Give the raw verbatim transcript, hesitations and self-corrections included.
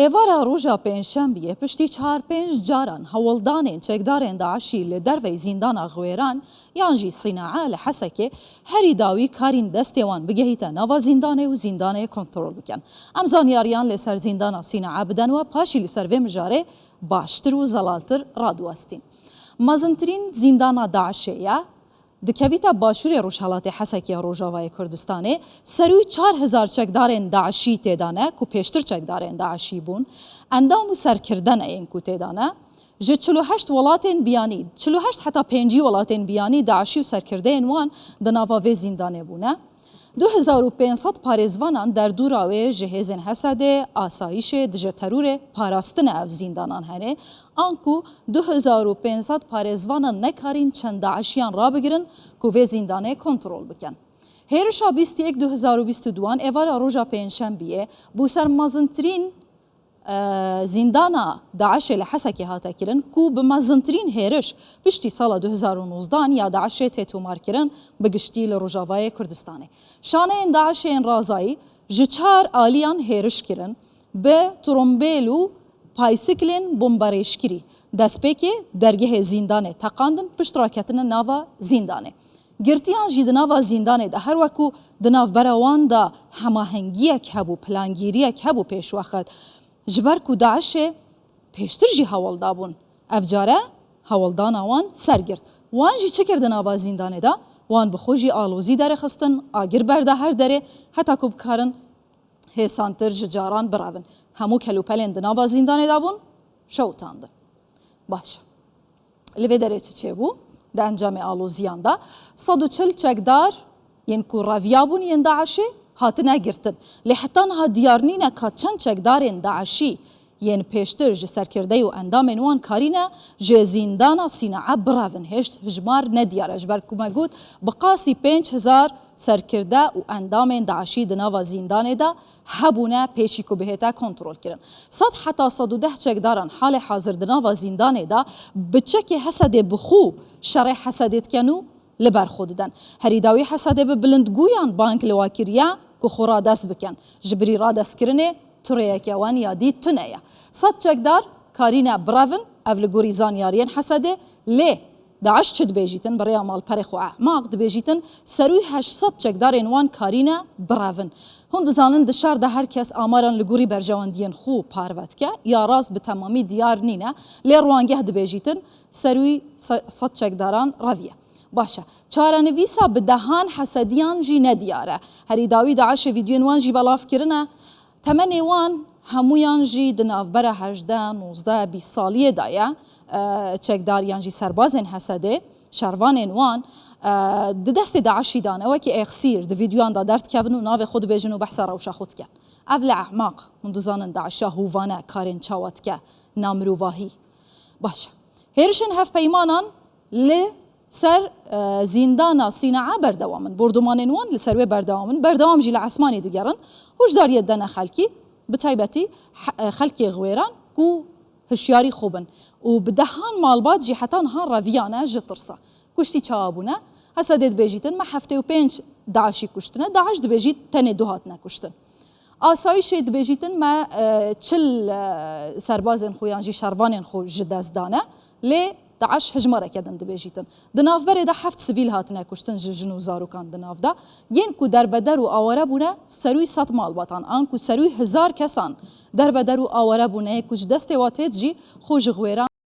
Êvara roja Pêncşembiyê piştî çar pênc caran hewldanên çekdarên DAIŞî li derveyî zîndana Xwêran yan jî Sînaa li Hesekê herî dawî karîn destê wan bigehîte nava zîndanê û zîndanê kontrol bikin. Em zanyariyan li ser zîndana Sînaa bidin we, paşî li ser vê mijarê baştir û zelaltir radiwestîn. Mezintirîn zîndana DAIŞê ye. Dikevîte başûrê rojhelatê Hesekê ya Rojavayê Kurdistanê, serû çar hezar çekdarên DAIŞî tê de ne, ku pêştir çekdarên DAIŞî bûn, endam û serkirde ne yên ku tê de ne. Ji çil û heşt welatên biyanî, çil û heşt heta pêncî welatên biyanî DAIŞî û serkirdeyên wan di nava vê zîndanê bûne. Du hezar û pênc sed parêzvanan derdûra wê ji hêzên Hesedê, asayîşê, dije terorê parastine ev zîndanan hene, anku du hezar û pênc sed parêzvanan nekarîn çend DAIŞiyan rabigirin ku vê zîndanê kontrol bikin. Hêrişa bîst û yek du hezar û bîst û duan êvara roja Pêncşembiyê bû ser mezintirîn, e, zîndana DAIŞê li Hesekê hate kirin ku bi mezintirîn hêriş piştî sala du hezar û nozdehan ya DAIŞê tê tomarkirin, bi giştî li Rojavayê Kurdistanê. Şaneyên DAIŞê yên razayî ji çar aliyan hêriş kirin, bi trombêl û paysiklên bomberêşkirî destpêkê dergehê zîndanê teqandin, pişt raketine nava zîndanê. Girtiyan jî di nava zîndanê de, her weku di navbera wan de hemahengiyek hebû, plangîriyek hebû pêşwext, ji ber ku DAIŞê pêştir jî hewl dabûn, ev care hewldana wan sergirt. Wan jî çi kir di nava zîndanê de? Wan bi xwe jî alozî derixistin, agir berda her derê, heta ku bikarin hêsantir ji caran birevin. Hemû kelûpelên di nava zîndanê de bûn, şewitandin. Baş e. Li vê derê çi çêbû? Di encamê aloziyan de sed û çil çekdar yên ku reviyabûn yên DAIŞê hatine girtin. Lê heta niha diyar nîne ka çend çekdarên DAIŞî yên pêştir ji serkirdeyê û endamên wan karîne ji zîndana Sînaa birevin. Hêşt hijmar nediyar e. Ji ber ku me got, bi qasî pênc hezar serkirde û endamên DAIŞî di nava zîndanê de hebûne pêşî ku bihête kontrolkirin. Sed heta sed û deh çekdaran halê hazir di nava zîndanê de bi çekê Hesedê bi xwe şerê Hesedê dikin û li ber xwe didin. Herî dawî Hesedê bi bilindgûyan bang li wa kiriye ku xwe radest bikin. Ji birî radestkirinê tu rêyeke wan ya dî tune ye. Sed çekdar karîne birevin, ev li gorî zanyariyên Hesedê, lê DAIŞ çi dibêjîtin? Bi rêya malperê xwe Ehmaq dibêjîtin, serû heşt sed çekdarên wan karîne birevin. Hûn dizanin di şer de her kes amaran li gorî berjewendiyên xwe parve dike, ya rast bi temamî diyar nîne, lê rûangeh dibêjîtin, serû se-, sed çekdaran reviye. Baş e. Çarenivîsa bi dehan Hesediyan jî nediyar e. Herî dawî DAIŞê vîdyoyên wan jî belav kirine. Temenê wan hemûyan jî di navbera hejdeh, nozdeh, bîst saliyê de ye. E, çekdar yan jî serbazên Hesedê, şervanên wan, e, di destê DAIŞî de ne. Wekî Êxsîr di vîdyoyan de derdikevin û navê xwe dibêjin û behsa rewşa xwe dikin. Ev li Ehmaq, hûn dizanin DAIŞa hovane karên çawa dike, namirovahî. Baş e. Hêrişên hevpeymanan li ser, e, zîndana Sînaa berdewam in. Bordomanên wan li ser wê berdewam in. Berdewam jî li esmanê digerin. Hûşdariyê dene xelkî, bi taybetî he-, e, xelkê Xwêran ku hişyarî xwe bin. Û bi dehan malbat jî heta niha reviyane ji tirsa. Kuştî çawa bûne? Hesedê dibêjîtin, me heftê û pênc DAIŞî kuştine. DAIŞ dibêjît tenê du hatine kuştin. Asayîşê dibêjîtin me, e, çil, e, serbazên xwe yan jî şervanên xwe ji dest dane, lê DAIŞ hejmareke din dibêjîtin. Di navberê de heft sivîl hatine kuştin ji jin û zarokan di nav de. Yên ku derbeder û aware bûne, serûyî sed malbatan, an ku serûyî hezar kesan derbeder û aware bûne, yê ku ji destê wa têt jî xwe ji Xwêran